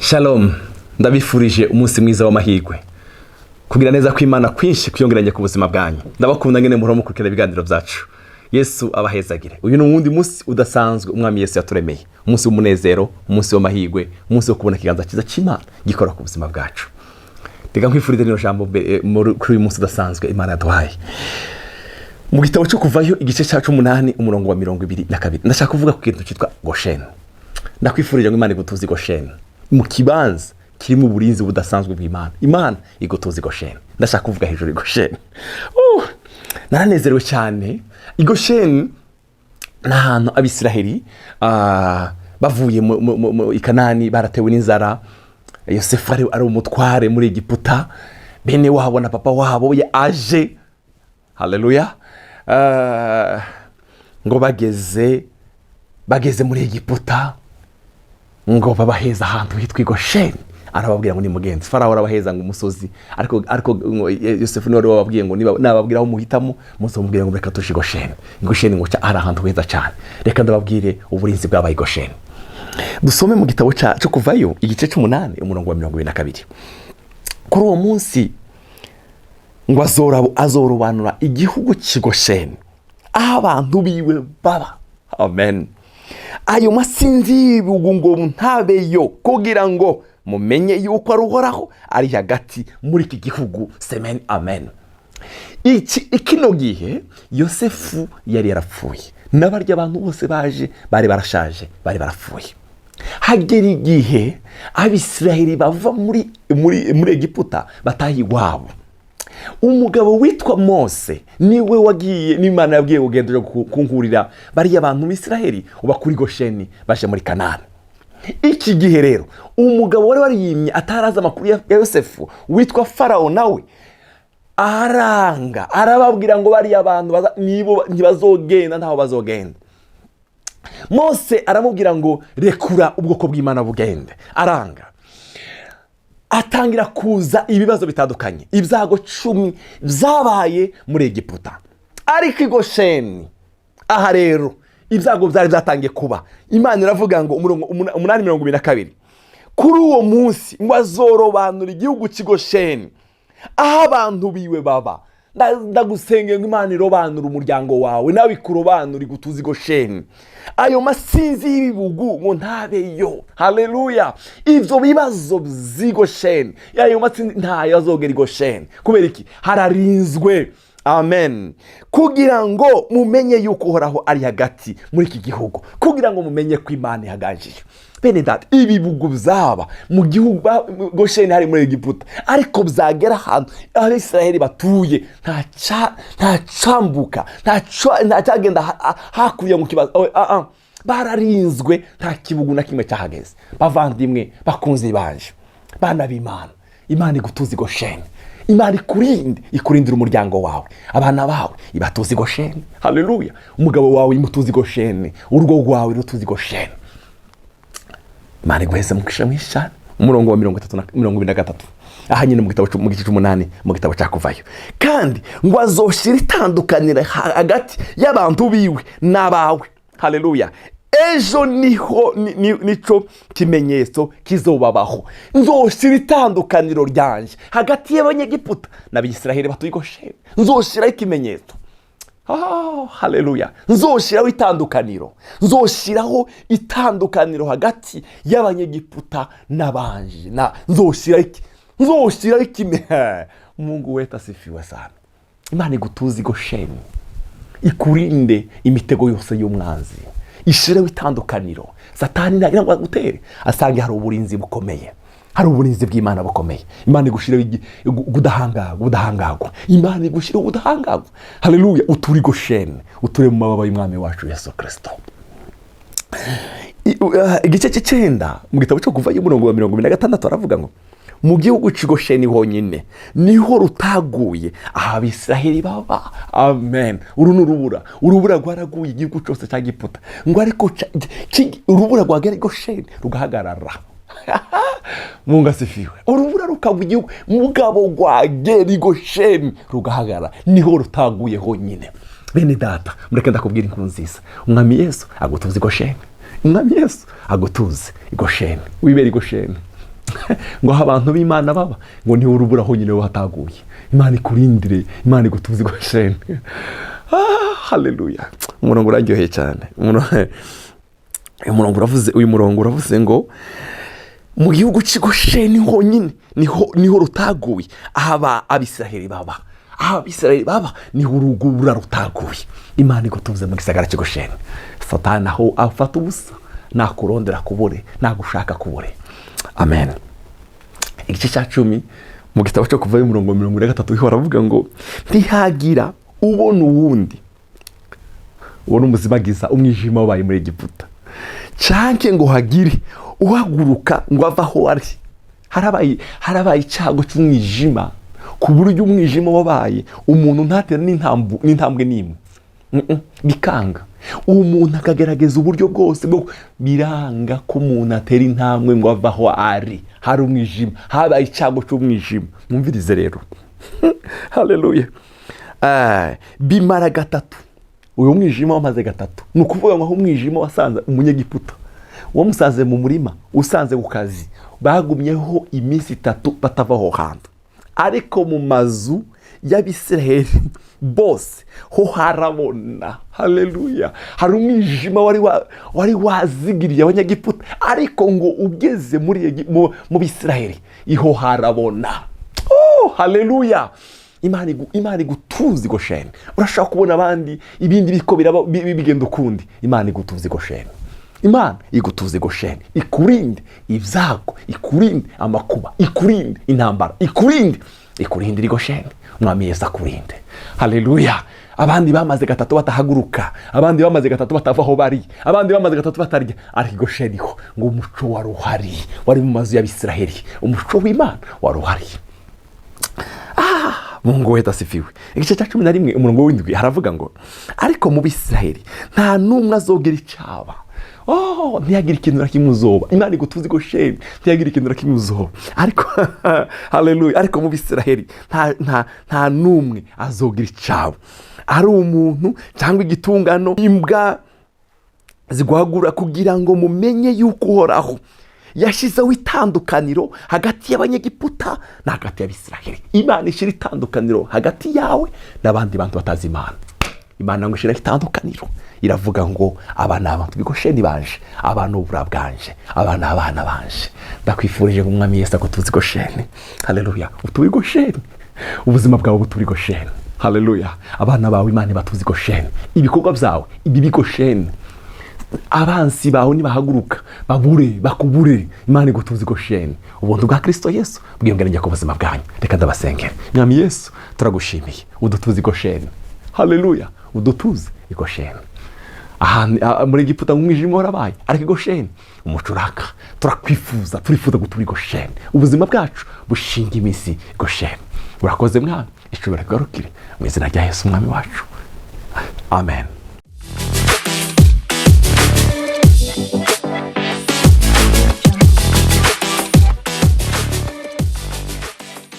Shalom, ndabifurije umunsi mwiza w'amahirwe, kugira neza kw'Imana kwinshi kwiyongeranye ku buzima bwanyu. Ndabakunda ngene muhora mukurikira ibiganiro byacu. Yesu abahezagire. Uyu ni uwundi munsi udasanzwe Umwami Yesu yaturemeye, umunsi w'umunezero, umunsi w'amahirwe, umunsi wo kubona ikiganza cyiza cy'Imana gikora ku buzima bwacu. Reka nkwifurize rino jambo kuri uyu munsi udasanzwe Imana yaduhaye. Mu gitabo cyo Kuvayo, igice cya 18, umurongo wa 22, ndashaka kuvuga ku kintu cyitwa Gosheni. Ndakwifurije ngo Imana igutuze i Gosheni, mu kibanza kirimo uburinzi budasanzwe bw'Imana. Imana igutuze i Gosheni. Ndashaka kuvuga hejuru i Gosheni. Naranezerewe cyane. I Gosheni ni ahantu Abisiraheli bavuye i Kanani, baratewe n'inzara. Yosefu ari umutware muri Egiputa, bene wabo na papa wabo aje, haleluya. Ngo bageze muri Egiputa, ngo babaheza ahantu hitwa i Gosheni. Arababwira ngo nimugenzi. Farawo arabaheza ngo umusozi, ariko ngo Yosefu niwe wari wababwiye ngo niba nababwira aho muhitamo, muzamubwira ngo reka tuje i Gosheni. I Gosheni ngo ari ahantu heza cyane. Reka ndababwire uburinzi bwabaye i Gosheni. Dusome mu gitabo cyo Kuvayo, igice cy'umunani, umurongo wa 22. Kuri uwo munsi ngo azorobanura igihugu cy'i Gosheni, aho abantu biwe baba. Amen. Ayo masinzi y'ibibugu ngo ntabeyo, kugira ngo mumenye yuko ari Uhoraho ari hagati muri iki gihugu. Semen amen. Kino gihe Yosefu yari yarapfuye, n'abarya abantu bose baje bari barashaje, bari barapfuye. Hagera igihe Abisiraheli bava muri Egiputa, bataha iwabo. Umugabo witwa Mose niwe wagiye, n'Imana yabwiye kugenda uje kunkurira bariya bantu b'Isiraheli, ubakura i Gosheni baje muri Kanani. Iki gihe rero umugabo wari wariyimye, atarazi amakuru ya Yosefu, witwa Farawo, nawe aranga, arababwira ngo bariya bantu nibo ntibazogenda, ntaho bazogenda. Mose aramubwira ngo rekura ubwoko bw'Imana bugende, aranga. Atangira kuza ibibazo bitandukanye, ibyago 10 byabaye muri Egiputa. Ariko i Gosheni aha rero ibyago byari byatangiye kuba. Imana iravuga ngo umurongo 8 22: kuri uwo munsi ngo azorobanura igihugu cy'i Gosheni, aho abantu biwe baba. Ndagusengera ngo Imana irobanura umuryango wawe, nawe ikurobanura, igutuze i Gosheni. Ayo masinzi y'ibibugu ngo ntabeyo. Haleluya! Ibyo bibazo by'i Gosheni, ayo masinzi ntayo azogera i Gosheni. Kubera iki? Hararinzwe. Amen. Kugira ngo mumenye yuko Uhoraho ari hagati muri iki gihugu, kugira ngo mumenye ko Imana ihagajije. Bene data, ibibugu byaba mu gihugu Gosheni, hari muri Egiputa, ariko byagera ahantu Abisiraheli batuye, nta cambuka, nta cyagenda hakurya mu kibazo. Oh, ah, ah. Bararinzwe, nta kibugu na kimwe cyahageze. Bavandimwe, bakunzi banje, bana b'Imana, Imana igutuze i Gosheni. Imana ikurinde, ikurindira umuryango wawe, abana bawe ibatuze i Gosheni. Haleluya! Umugabo wawe imutuze i Gosheni, urugo rwawe rutuze i Gosheni. Imana iguheze mugisha mwinshi cyane. Umurongo wa 30 na 23, aha nyine mu gitabo mu gice cy'umunani mu gitabo cya Kuvayo: kandi ngo azoshyira itandukaniro hagati y'abantu biwe n'abawe. Haleluya! Ejo niho nico kimenyetso kizobabaho: nzoshyira itandukaniro ryanjye hagati y'Abanyegiputa n'Abisiraheli batuye i Gosheni. Nzoshyiraho ikimenyetso. Oh, haleluya! Nzoshyiraho itandukaniro, nzoshyiraho itandukaniro hagati y'Abanyegiputa n'abanje na nzoshyiraho iki? Nzoshyiraho ikime. Mungu wetu asifiwe sana. Imana igutuze i Gosheni, ikurinde imitego yose y'umwanzi, ishireho itandukaniro. Satani nagira ngo agutere, asange hari uburinzi bukomeye, hari uburinzi bw'Imana bukomeye. Imana igushireho ubudahangarwa, ubudahangarwa. Imana igushireho ubudahangarwa. Haleluya! Uture i Gosheni, uture mu mababa y'Umwami wacu Yesu Kirisito. Igice cy'icyenda mu gitabo cyo Kuvayo, umurongo wa 26, aravuga ngo mu gihugu cy'i Gosheni honyine niho rutaguye, aho Abisiraheli baba. Amen. Uru ni urubura. Urubura rwaraguye igihugu cyose cya Giputa, ngo ariko urubura rwagera i Gosheni rugahagarara. Mungu asifiwe. Urubura rukagwa igihugu, mugabo rwagera i Gosheni rugahagarara, niho rutaguye honyine. Bene data, mureke ndakubwira inkuru nziza: Umwami Yesu agutuze i Gosheni. Umwami Yesu agutuze i Gosheni, wibera i Gosheni. Ngo aho abantu b'Imana baba, ngo niho urubura honyine hataguye. Imana ikurindire, Imana igutuze Gosheni. Ah, haleluya! Umurongo uraryoheye cyane. Uyu murongo uravuze ngo mu gihugu cy'i Gosheni honyine niho rutaguye. Aho Abisiraheli baba, aho Abisiraheli baba, niho urubura rutaguye. Imana igutuze mu gisagara cy'i Gosheni. Satani aho afata ubusa, nakurondera kubure, nagushaka kubure. Amen. Igice cya 10 mu gitabo cyo Kuvayo, umurongo 43, baravuga ngo ntihagira ubona uwundi, ubona umuzibagiza umwijima wabaye muri Egiputa, canke ngo hagire uhaguruka ngo ave aho ari. Harabaye icyago cy'umwijima, ku buryo umwijima wabaye umuntu ntatera n'intambwe n'imwe. Bikanga, umuntu akagerageza uburyo bwose bwo biranga ko umuntu atera intambwe ngo ave aho ari. Hari umwijima, habaye icyago cy'umwijima. Mwumvirize rero, haleluya. Bimara gatatu. Uyu mwijima wamaze gatatu. Ni ukuvuga ngo aho umwijima wasanze umunyegiputa, wamusanze mu murima, usanze ku kazi, bagumyeho iminsi 3 batava aho hantu. Ariko mu mazu y'Abisiraheli bose ho harabona. Haleluya! Hari umwijima wari wazigiriye abanyagiputa, ariko ngo ugeze mu Bisiraheli iho harabona. Oh, haleluya! Imana igutuza i Gosheni. Urashobora kubona abandi ibindi biko biraba bigenda ukundi. Imana igutuza i Gosheni, Imana igutuza i Gosheni, ikurinde ibyago, ikurinde amakuba, ikurinde intambara, ikurinde i Gosheni. Umwami Yesu akurinde. Haleluya! Abandi bamaze gatatu batahaguruka, abandi bamaze gatatu batava aho bari, abandi bamaze gatatu batarya, ariko i Gosheni ho ngo umuco wari uhari, wari mu mazu y'Abisiraheli. Umuco w'Imana wari uhari. Mungu wetu asifiwe. Igice cya 11, umurongo w'7, haravuga ngo ariko mu Bisiraheli nta n'umwe azogera icaba. Oh, ntiyagira ikintu na kimwe uzoba. Imana igutuze i Gosheni, ntiyagira ikintu na kimwe uzoba. Ariko haleluya, ariko mu Bisiraheli nta n'umwe azogira icaba, ari umuntu cyangwa igitungano, imbwa zigwagura, kugira ngo mumenye yuko Uhoraho yashyizeho itandukaniro hagati y'Abanyegiputa na hagati y'Abisiraheli. Imana ishyira itandukaniro hagati yawe n'abandi bantu batazi Imana. Imana ngo ishyiraho itandukaniro, iravuga ngo aba ni abantu b'i Gosheni banje, aba ni ubura bwanje, aba ni abana banje. Ndakwifurije ngo Umwami Yesu agutuze i Gosheni. Haleluya! Utuye i Gosheni, ubuzima bwawe buture i Gosheni. Haleluya! Abana bawe Imana ibatuze i Gosheni, ibikorwa byawe ibi b'i Gosheni. Abansi bawe nibahaguruka babure, bakubure. Imana igutuze i Gosheni. Ubuntu bwa Kirisito Yesu bwiyongere ku buzima bwanyu. Reka ndabasengera. Mwami Yesu, turagushimiye, udutuze i Gosheni. Haleluya! Udutuze i Gosheni. Ahantu muri Egiputa umwijima warabaye, ariko i Gosheni umuco uraka. Turakwifuza, turifuza gutura i Gosheni, ubuzima bwacu bushinga imizi i Gosheni. Urakoze Mwami, ishobora kugarukire mu izina rya Yesu Umwami wacu, amen.